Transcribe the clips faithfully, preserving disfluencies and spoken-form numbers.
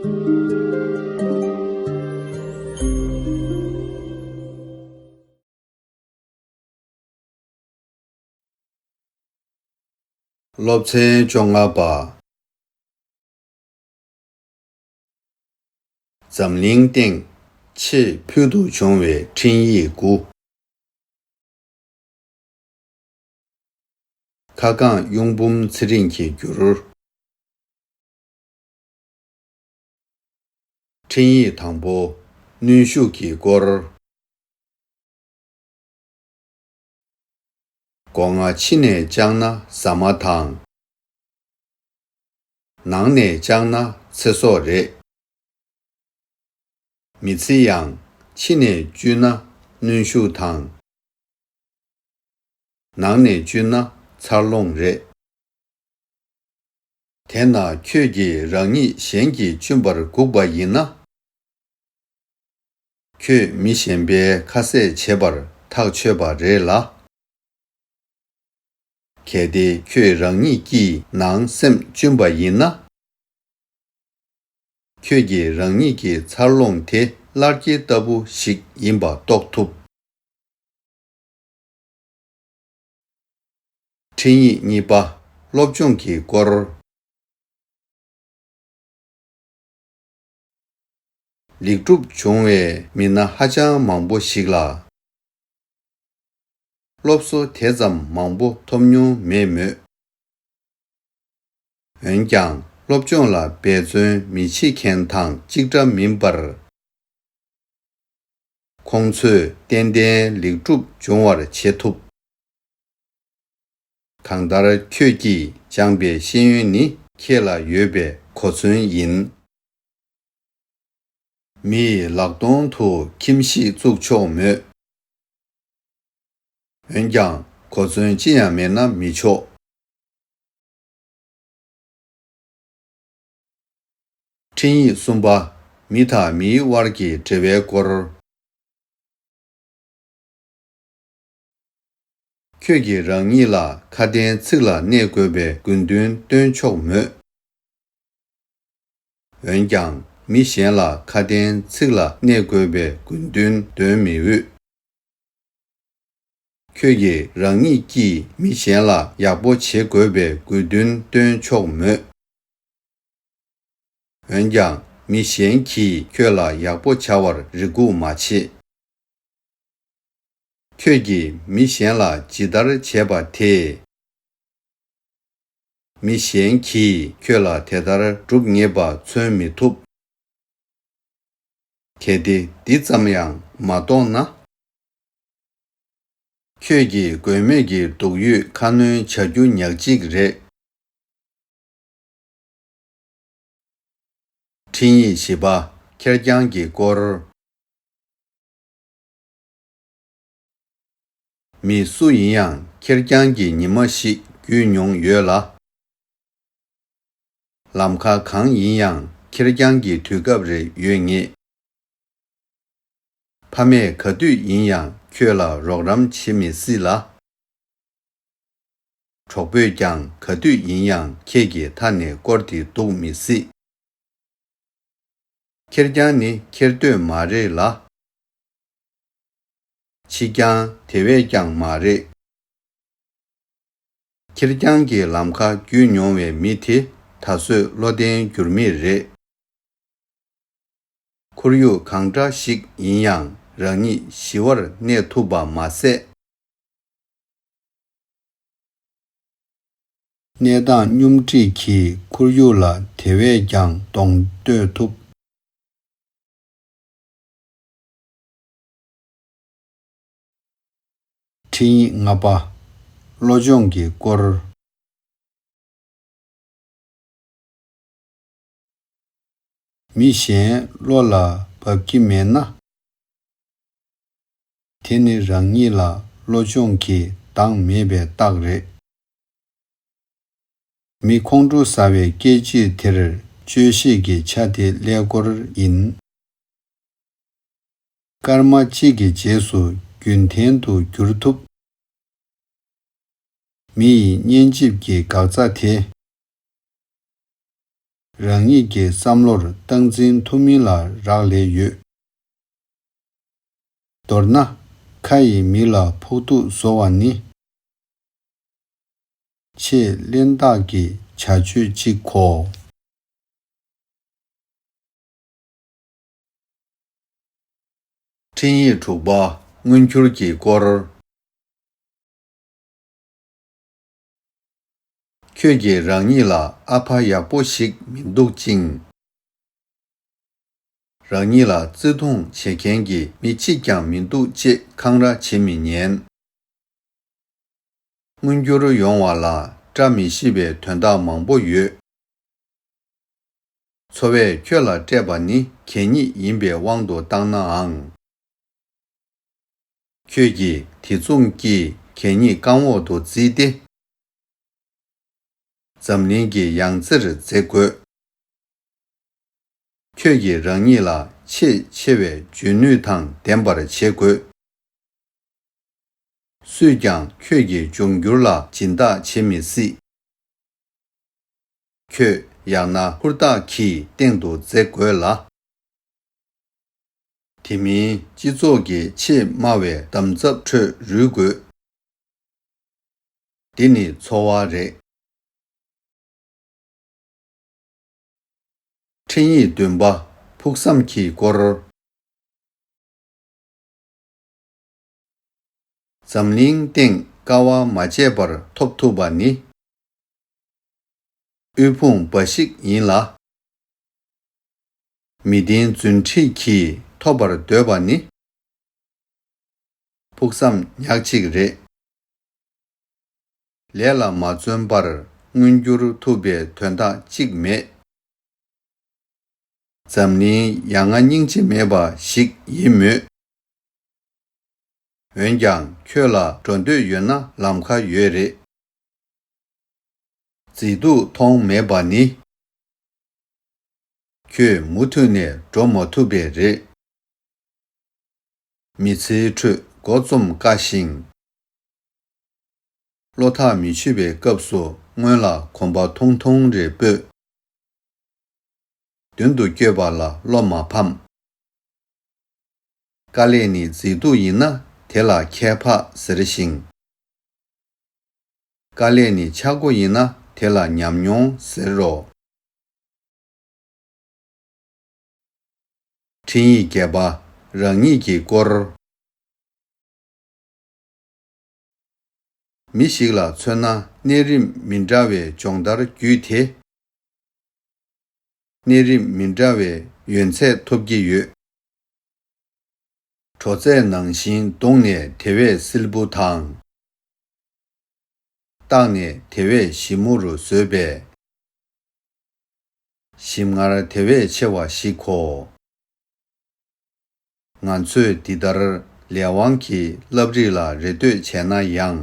སློབ་ཚན་བཅོ་ལྔ་པ། འཛམ་གླིང་སྟེང་ཆེས་ཕུལ་དུ་བྱུང་བའི་འཕྲིན་ཡིག་དགུ། ཁ་བསྐངས་གཡུང་འབུམ་ཚེ་རིང་གིས་བསྒྱུར། འཕྲིན་ཡིག་དང་པོ། གནོན་ཤུགས་ཀྱི་སྐོར། སྒོ་ང་ཕྱི་ནས་བཅག་ན་ཟ་མ་དང་། ནང་ནས་བཅག་ན་ཚེ་སྲོག་རེད། མི་ཚེ་ཡང་ཕྱི་ནས་བཅུས་ན་གནོན་ཤུགས་དང་། ནང་ནས་བཅུས་ན་འཚར་ལོངས་རེད། དེས་ན་ཁྱོད་ཀྱིས་རང་ཉིད་གཞན་གྱིས་བཅུན་པར་སྒུག་པ་ཡིན་ན། ཁྱོད་མི་གཞན་པའི་ཁ་ཟས་བྱེད་པར་ཐག་ཆོད་པ་རེད་ལ། གལ་ཏེ་ཁྱོད་རང་ཉིད་ཀྱིས་ནང་སེམས་བཅུན་པ་ཡིན་ན། ཁྱོད་ཀྱིས་རང་ཉིད་ཀྱི་འཚར་ལོངས་དེ་གླར་སྐྱེ་ལྟ་བུ་ཞིག་ཡིན་པ་རྟོགས་ཐུབ། འཕྲིན་ཡིག་གཉིས་པ། སློབ་སྦྱོང་གི་སྐོར། ལེགས་གྲུབ་བྱུང་བའི་མི་སྣ་ཧ་ཅང་མང་པོ་ཞིག་ལ། སློབ་གསོ་དེ་ཙམ་མང་པོ་ཐོབ་མྱོང་མེད་མོད། འོན་ཀྱང་སློབ་སྦྱོང་ལ་འབད་བརྩོན་མི་བྱེད་མཁན་དང་གཅིག་འདྲ་མིན་པར། ཁོང་ཚོས་ཏན་ཏན་ལེགས་གྲུབ་འབྱུང་བར་བྱེད་ཐུབ། གང་ལྟར་ཁྱོད་ཀྱིས་སྦྱངས་པའི་ཤེས་ཡོན་ནི་ཁྱེད་ལ་ཡོད་པའི་གོ་མཚོན་ཡིན། མི་ཡི་ལག་སྟོང་དུ་ཁྱིམ་གཞིས་བཙུགས་ཆོག་མོད། འོན་ཀྱང་གོ་མཚོན་ཅི་ཡང་མེད་ན་མི་ཆོག། འཕྲིན་ཡིག་གསུམ་པ། མི་དང་མིའི་དབར་གྱི་འབྲེལ་བའི་སྐོར། ཁྱོད་ཀྱིས་རང་ཉིད་ལ་ཁ་དན་ཚིག་ལ་གནས་དགོས་པའི་དགོས་འདུན་སྟོན་ཆོག་མོད། འོན་ཀྱང་མི་གཞན་ལ་ཁ་དན་ཚིག་ལ་གནས་དགོས་པའི་དགོས་འདུན་འདོན་མི་འོས། ཁྱོད་ཀྱིས་རང་ཉིད་ཀྱིས་མི་གཞན་ལ་ཡག་པོ་བྱེད་དགོས་པའི་དགོས་འདུན་སྟོན་ཆོག་མོད། འོན་ཀྱང་མི་གཞན་གྱིས་ཁྱོད་ལ་ཡག་པོ་བྱ་བར་རེ་སྒུག་མ་བྱེད། ཁྱོད་ཀྱིས་མི་གཞན་ལ་ཇི་ལྟར་བྱས་པ་དེས། མི་གཞན་གྱིས་ཁྱོད་ལ་དེ་ལྟར་སྒྲུབ་ངེས་པ་མཚོན་མི་ཐུབ། གལ་ཏེ་འདི་ཙམ་ཡང་མ་རྟོགས་ན། ཁྱོད་ཀྱིས་དགོས་མེད་ཀྱི་སྡུག་ཡུས་ཁ་སྣོན་བྱ་རྒྱུ་ཉག་གཅིག་རེད། འཕྲིན་ཡིག་བཞི་པ། ཁེར་རྐྱང་གི་སྐོར། མི་སུ་ཡིན་ཡང་ཁེར་རྐྱང་གི་ཉི་མ་ཞིག་བརྒྱུད་མྱོང་ཡོད་ལ། ལམ་ཁ་གང་ཡིན་ཡང་ཁེར་རྐྱང་གི་དུས་སྐབས་རེ་ཡོད་ངེས། ཕ་མས་ག་དུས་ཡིན་ཡང་ཁྱོད་ལ་རོགས་རམ་བྱེད་མི་སྲིད་ལ། གྲོགས་པོས་ཀྱང་ག་དུས་ཡིན་ཡང་ཁྱེད་ཀྱི་མཐའ་ནས་བསྐོར་ཏེ་འདུག་མི་སྲིད། ཁེར་རྐྱང་ནི་ཁེར་སྡོད་མ་རེད་ལ། ཕྱིས་ཀྱང་དེ་བས་ཀྱང་མ་རེད། ཁེར་རྐྱང་གི་ལམ་ཁ་བརྒྱུད་མྱོང་བའི་མི་དེ་ད་གཟོད་བློ་ལྡན་འགྱུར་མེད་རེད། ཁོར་ཡུག་གང་འདྲ་ཞིག་ཡིན་ཡང་རང་ཉིད་ཞི་བར་གནས་ཐུབ་པ་མ་ཟད། གནས་སྟངས་སྙོམས་སྒྲིག་གིས་ཁོར་ཡུག་ལ་དེ་བས་ཀྱང་གདོང་གཏོད་ཐུབ། འཕྲིན་ཡིག་ལྔ་པ། བློ་སྦྱོང་གི་སྐོར། མི་གཞན་བློ་ལ་བབ་ཀྱི་མེད་ན། དེ་ནི་རང་ཉིད་ལ་བློ་སྦྱོང་གི་གདངས་མེད་པའི་རྟགས་རེད། མི་ཁོང་ཁྲོ་ཟ་བའི་སྐད་ཅིག་དེར་དཔྱོད་ཤེས་ཀྱི་ཆ་དེ་ཀླད་ཀོར་ཡིན། སྐར་མ་གཅིག་གི་རྗེས་སུ་རྒྱུན་ལྡན་དུ་འགྱུར་ཐུབ། མི་ཡི་སྙན་འཇེབས་ཀྱི་འགག་རྩ་དེ། རང་ཉིད་ཀྱི་བསམ་བློར་སྟངས་འཛིན་ཐུབ་མིན་ལ་རག་ལས་ཡོད། མདོར་ན། ཁ་ཡིས་མི་ལ་ཕོག་ཐུག་བཟོ་བ་ནི། ཆེས་གླེན་རྟགས་ཀྱི་བྱ་སྤྱོད་ཅིག་གོ། འཕྲིན་ཡིག་དྲུག་པ། མངོན་གྱུར་གྱི་སྐོར། ཁྱོད་ཀྱིས་རང་ཉིད་ལ་ཨ་ཕ་ཡག་པོ་ཞིག་མི་འདུག་ཅིང་། རང་ཉིད་ལ་བརྩི་མཐོང་བྱེད་མཁན་གྱི་མི་གཅིག་ཀྱང་མི་འདུག་ཅེས་འཁང་ར་བྱེད་མི་ཉན། མངོན་འགྱུར་ཡོང་བ་ལ་བཀྲ་མི་ཤིས་པའི་དོན་དག་མང་པོ་ཡོད། འཚོ་བས་ཁྱོད་ལ་སྤྲད་པ་ནི་གད་སྙིགས་ཡིན་པའི་དབང་དུ་བཏང་ནའང་། ཁྱོད་ཀྱིས་དེ་མཚུངས་ཀྱིས་གད་སྙིགས་རྐང་འོག་ཏུ་བརྫིས་ཏེ། འཛམ་གླིང་གི་ཡང་རྩེར་འཛེགས་དགོས། ཁྱོད་ཀྱིས་རང་ཉིད་ལ་ཆེས་ཆེ་བའི་འཇོན་ནུས་དང་ལྡན་པར་བྱེད་དགོས། སུས་ཀྱང་ཁྱོད་ཀྱི་འབྱུང་འགྱུར་ལ་སྦྱིན་བདག་བྱེད་མི་སྲིད། ཁྱོད་ཡང་ན་ཧུར་ཐག་གིས་སྟེང་དུ་འཛེགས་དགོས་ལ། དེ་མིན་སྤྱི་ཚོགས་ཀྱི་ཆེས་དམའ་བའི་འདམ་རྫབ་ཁྲོད་རུལ་དགོས། འདི་ནི་འཚོ་བ་རེད། འཕྲིན་ཡིག་བདུན་པ། ཕུགས་བསམ་གྱི་སྐོར། འཛམ་གླིང་སྟེང་དཀའ་བ་མ་སྤྱད་པར་ཐོབ་ཐུབ་པ་ནི། དབུལ་ཕོངས་འབའ་ཞིག་ཡིན་ལ། མི་བདེན་རྫུན་སྒྲིག་གིས་ཐོབ་པར་འདོད་པ་ནི། ཕུགས་བསམ་ཉག་གཅིག་རེད། ལས་ལ་མ་བརྩོན་པར་མངོན་འགྱུར་ཐུབ་པའི་དོན་དག་གཅིག་མེད། འཛམ་གླིང་ཡ་ང་སྙིང་རྗེ་མེད་པ་ཞིག་ཡིན་མོད། འོན་ཀྱང་ཁྱོད་ལ་འགྲོ་འདོད་ཡོད་ན་ལམ་ཁ་ཡོད་རེད། མཛེས་སྡུག་མཐོང་མེད་པ་ནི། ཁྱོད་མུ་མཐུད་ནས་འགྲོ་མ་ཐུབ་པས་རེད། མི་ཚེའི་ཁྲོད་མགོ་རྩོམ་དཀའ་ཞིང་། བློ་ཐག་མི་ཆོད་པའི་སྐབས་སུ་སྔོན་ལ་གོམ་པ་ཐུང་ཐུང་རེ་སྤོས། མདུན་དུ་བསྐྱོད་པ་ལ་བློ་མ་ཕམ། དཀའ་ལས་ནི་མཛེས་སྡུག་ཡིན་ན་དེ་ལ་ཁྱད་འཕགས་ཟེར་ཞིང་། དཀའ་ལས་ནི་ཆག་སྒོ་ཡིན་ན་དེ་ལ་ཉམས་མྱོང་ཟེར་རོ། འཕྲིན་ཡིག་བརྒྱད་པ། རང་ཉིད་ཀྱི་སྐོར། མི་ཞིག་ལ་མཚོན་ན་གནས་རིམ་མི་འདྲ་བའི་སྦྱོང་བརྡར་བརྒྱུད་དེ། གནས་རིམ་མི་འདྲ་བའི་ཡོན་ཚད་ཐོབ་ཀྱི་ཡོད། དྲོ་ཚད་ནང་བཞིན་གདོང་ནས་དེ་བས་བསིལ་པོ་དང་། རྟག་ནས་དེ་བས་ཞིབ་མོ་རུ་བཟོས་པས། ཞིམ་མངར་དེ་བས་ཆེ་བ་ཞིག་གོ། ང་ཚོས་འདི་ལྟར་ལས་དབང་གིས་བསླབ་རིགས་ལ་རེ་ལྟོས་བྱས་ན་ཡང་།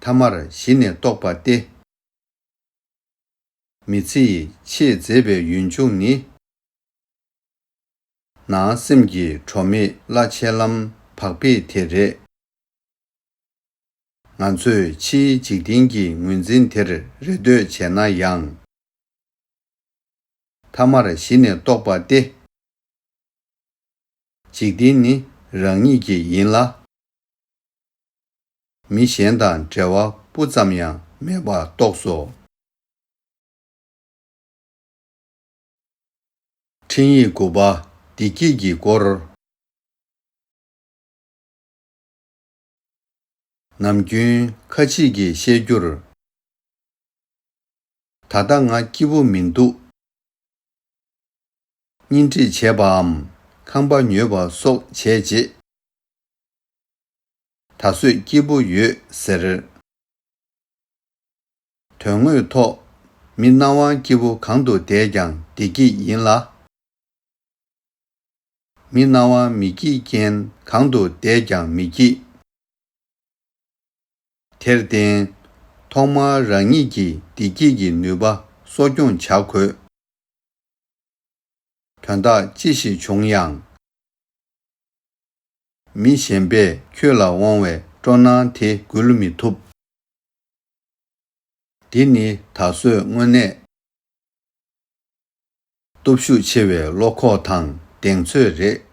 མཐའ་མར་གཞི་ནས་རྟོགས་པ་སྟེ། མི་ཚེ་ཡི་ཆེས་མཛེས་པའི་ཡུལ་ལྗོངས་ནི། ནང་སེམས་ཀྱི་བྲོ་མེད་རླ་ཆེ་ལམ་བག་ཕེབས་དེ་རེད། ང་ཚོས་ཕྱིའི་འཇིག་རྟེན་གྱི་ངོས་འཛིན་དེར་རེ་ལྟོས་བྱས་ན་ཡང་། མཐའ་མར་གཞི་ནས་རྟོགས་པ་སྟེ། འཇིག་རྟེན་ནི་རང་ཉིད་ཀྱི་ཡིན་ལ། མི་གཞན་དང་འབྲེལ་བ་སྤུ་ཙམ་ཡང་མེད་པ་རྟོགས་སོ། འཕྲིན་ཡིག་དགུ་པ། བདེ་སྐྱིད་ཀྱི་སྐོར། ནམ་རྒྱུན་ཁ་ཅིག་གིས་བཤད་རྒྱུར། ད་ལྟ་ང་སྐྱིད་པོ་མི་འདུག་གཉེན་སྒྲིག་བྱས་པའམ་ཁང་པ་ཉོས་པ་སོགས་བྱས་རྗེས། ད་གཟོད་སྐྱིད་པོ་ཡོད་ཟེར། དོན་དངོས་ཐོག་མི་སྣང་བ་སྐྱིད་པོ་གང་དུ་བསྡད་ཀྱང་བདེ་སྐྱིད་ཡིན་ལ། མི་སྣང་བ་མི་སྐྱིད་རྐྱེན་གང་དུ་བསྡད་ཀྱང་མི་སྐྱིད། དེར་བརྟེན། ཐོག་མར་རང་ཉིད་ཀྱི་བདེ་སྐྱིད་ཀྱི་ནུས་པ་གསོ་སྐྱོང་བྱ་དགོས། དོན་དག་ཅི་ཞིག་བྱུང་ཡང་། མི་གཞན་པས་ཁྱོད་ལ་དབང་བའི་སྤྲོ་སྣང་དེ་འགུལ་མི་ཐུབ། འདི་ནི་ད་གཟོད་དངོས་གནས་ སྟོབས་ཤུགས་ཆེ་བའི་བློ་ཁོག་དང་གདེང་ཚོད་རེད་